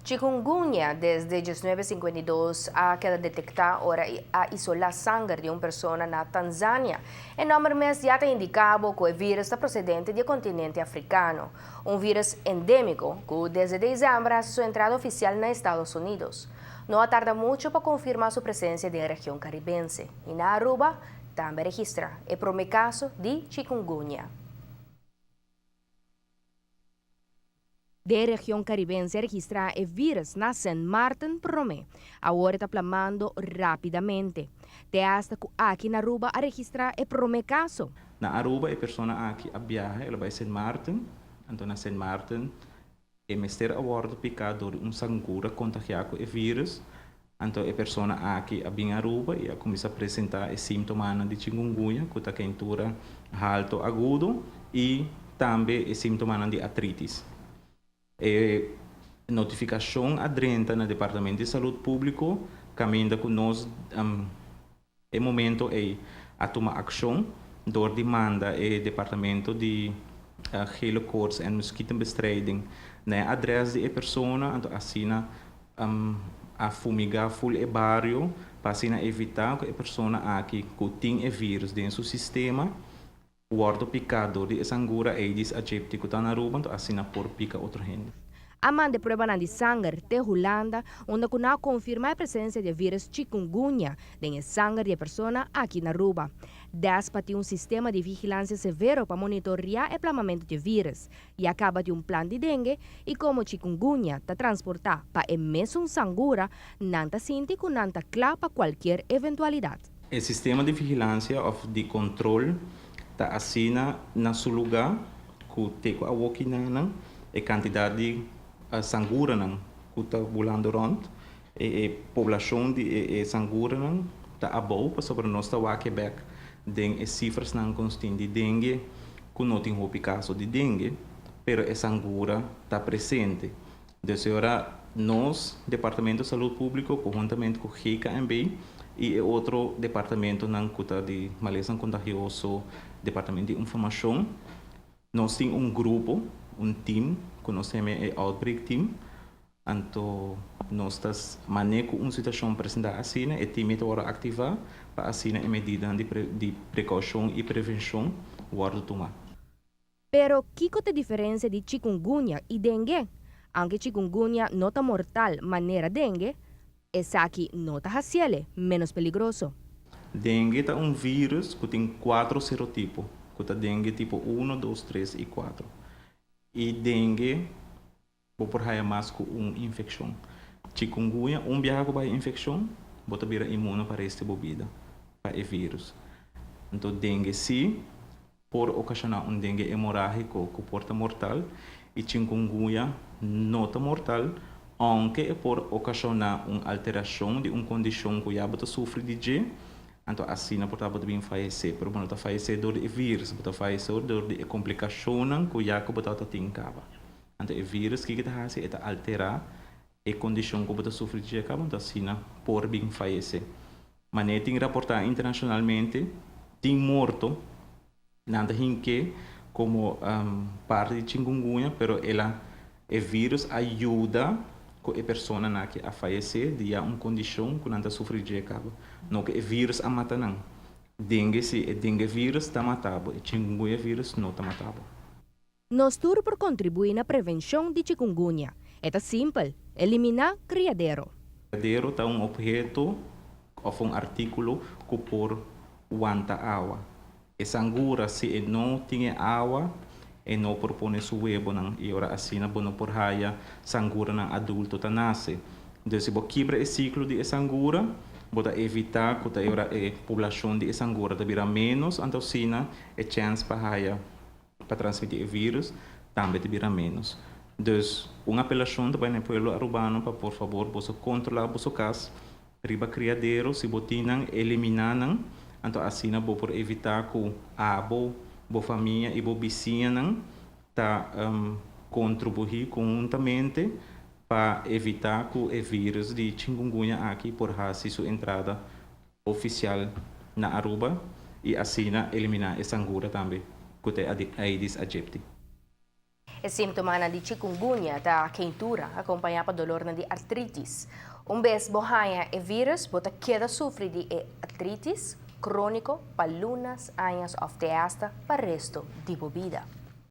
Chikungunya desde 1952 a keda detektá ora a isolá sanger di un persona na Tanzania. E nòmber mes ya ta indiká bo ku e vírus ta prosedente di e kontinente afrikano. Un vírus endémiko ku desde desèmber a hasi su entrada ofisial na Estados Unidos. No a tarda muchu pa konfirmá su presensia den e region karibense i na Aruba tambe a registrá e promé kaso di chikungunya. Den e region karibense a registrá e vírus na Sint Maarten promé. Awor e ta plamando rápidamente. Te asta ku aki na Aruba a registrá e promé kaso. Na Aruba e persona aki a biaha, el a bai Sint Maarten, anto na Sint Maarten e mester a wòrdu piká dor di un sangura kontagiá ku e vírus, anto e persona aki a bin Aruba i a kuminsá presentá e síntomanan di chikungunya ku ta keintura haltu agudo i tambe e síntomanan di artritis. E notifikashon a drenta na Departamento di Salud Públiko kaminda ku nos e momento ei a tuma akshon dor di manda e departamento di Gele Koorts en Muskietenbestrijding na e adrès di e persona, anto asina a fumigá ful e bario pa asina evitá ku e persona aki ku tin e vírus den su sistema Wòrdu piká dor di e sangura Aedes aegypti ku ta na Aruba, anto asina por pika otro hende. A manda e pruebanan di sanger te Hulanda, unda ku nan a konfirmá e presensia di e vírus chikungunya den e sanger di e persona aki na Aruba. Despa tin un sistema di vigilansia severo pa monitoriá e plamamentu di e vírus. Ya kaba di un plan di dengue i komo chikungunya ta transportá pa e mesun sangura, nan ta sinti ku nan ta kla pa kualkier eventualidat. E sistema di vigilansia òf di kontrol ta asina na su lugá ku te ku awokinan e kantidat di sanguranan ku ta bulando rònt, e poblashon di e sanguranan ta abou pasobra nos ta wak e bèk den e sifrasnan ku nos tin di dengue ku no tin hopi kaso di dengue pero e sangura ta presente. Dus e ora nos, Departamento Salud Públiko konhuntamente ku GKNB i e otro departamentonan ku ta di malesanan kontagioso, Departamento di Informashon, nos tin un grupo, un team ku nos ta yama e Outbreak Team. Anto nos ta man'é ku un situashon presentá asina, e team ei ta wòrdu aktivá pa asina e medidanan di prekoushon i prevenshon wòrdu tumá. Pero kiko ta diferensia di chikungunya i dengue? Aunke chikungunya no ta mortal manera dengue, esaki no ta hasiele ménos peligroso. Dengue ta un vírus ku tin kuatro serotipo, ku ta dengue tipo uno, dos, tres i kuatro. I dengue Bo por haya mas ku un infekshon. Chikungunya, un biaha ku bo haya infekshon, bo ta bira inmuno pa rest di bo bida pa e virus. Anto dengue si por okashoná un dengue hemorrágiko ku por ta mortal i chikungunya no ta mortal ounke e por okashoná un alterashon di un kondishon ku ya bo ta sufri di dje, anto asina por ta bo ta bin fayesé. Pero bo no ta fayesé dor di e virus, bo ta fayesé dor di e komplikashonnan ku ya ku bo tabata tin kaba. Anto e virus kiko ta hasi? E ta alterá e kondishon ku bo ta sufri dje kaba, anto asina por bin fayesé. Manera tin raportá internashonalmente, tin morto, nan ta hink'é komo parti di chingungunya, pero el a e virus a yuda ku e personanan aki a fayesé di ya un kondishon ku nan ta sufri dje kaba. No ku e virus a mata nan. Dengue si, e dengue virus ta mata bo, e chingungunya virus no ta mata bo. Nos tur por kontribuí na prevenshon di chikungunya. E ta simpel, eliminá kriadero. Kriadero ta un opheto òf un artíkulo ku por wanta awa. E sangura si e no tin e awa e no por pone su webonan i ora asina bo no por haya sanguranan adulto ta nase. Entonces si bo kibra e siklo di e sangura bo ta evitá ku ta e ora e poblashon di e sangura ta bira ménos anto asina e chèns pa haya pa transmiti e virus tambe ta bira menos. Dus un apelashon ta bai na e pueblo Arubano pa por fabor boso kontrola boso kas riba kriadero, si bo tin nan elimina nan, anto asina bo por evita ku abo, bo famia i bo bisiñanan ta kontribuí konhuntamente pa evita ku e virus di chingungunya aki por hasi su entrada ofisial na Aruba i asina eliminá e sangura tambe ku ta e Aedes aegypti. E síntomanan di chikungunya ta keintura, akompañá pa doló di artritis. Un bes bo haña e virus, bo ta keda sufri di e artritis króniko pa luna, aña òf te hasta pa resto di bo bida.